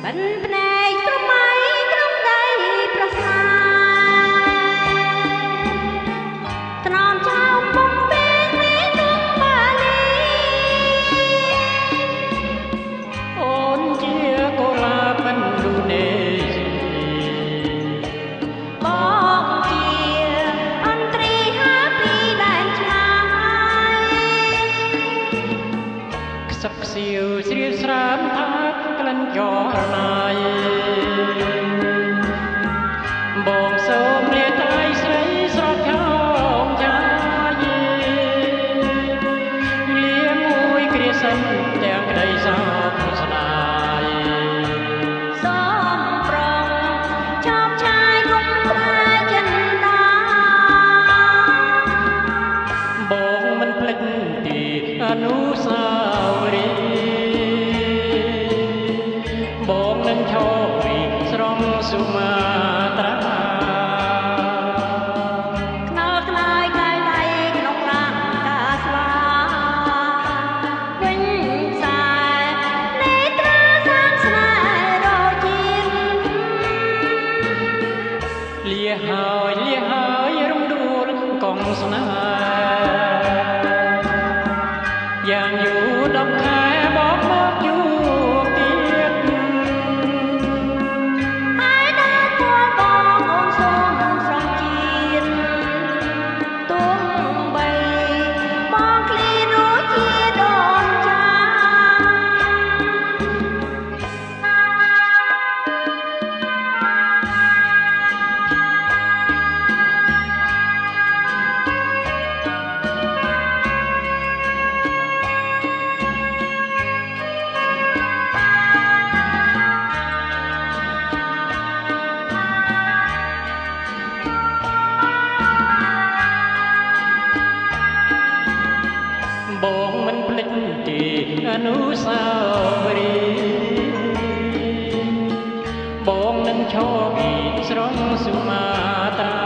បិនភ្នែកស្រមៃក្នុងដៃប្រសាថ្នមចោមពុំពេកមេទុំបាលី អូនជាកុលាបឥណ្ឌូនេស៊ី បងជាអន្ត្រីហាពីដែនឆ្ងាយ ខ្សឹបខ្សៀវស្រៀវស្រាមថាក្លិនចរណាយបងសូមលាថ្លៃស្រីស្រស់ឆោមចាយលាមួយគ្រាសិនទាំងក្តីសោកស្ដាយ សូមប្រងឆោមឆាយគុំប្រែចិនដា បងមិនភ្លេចទីអនុស្សាវរីយ៍បងនឹងឈរពីស្រង់សុមាត្រា ខ្នល់ខ្នើយខ្លាយដៃក្នុងឡានកាស្លាវិញខ្សែនេត្រាសាងស្នេហ៍រជាតិ លាហើយលាហើយរំដួលកងស្នេហ៍យ៉ាងយូរ10ខែបងមកជួបទៀត តែដែលគាល់បងអូនសូមស្រង់ជាតិទោះបីបងឃ្លីរួចជាដូនចា បងមិនភ្លេចទេអនុស្សាវរីយ៍បងនឹងឈរពីស្រង់សុមាត្រា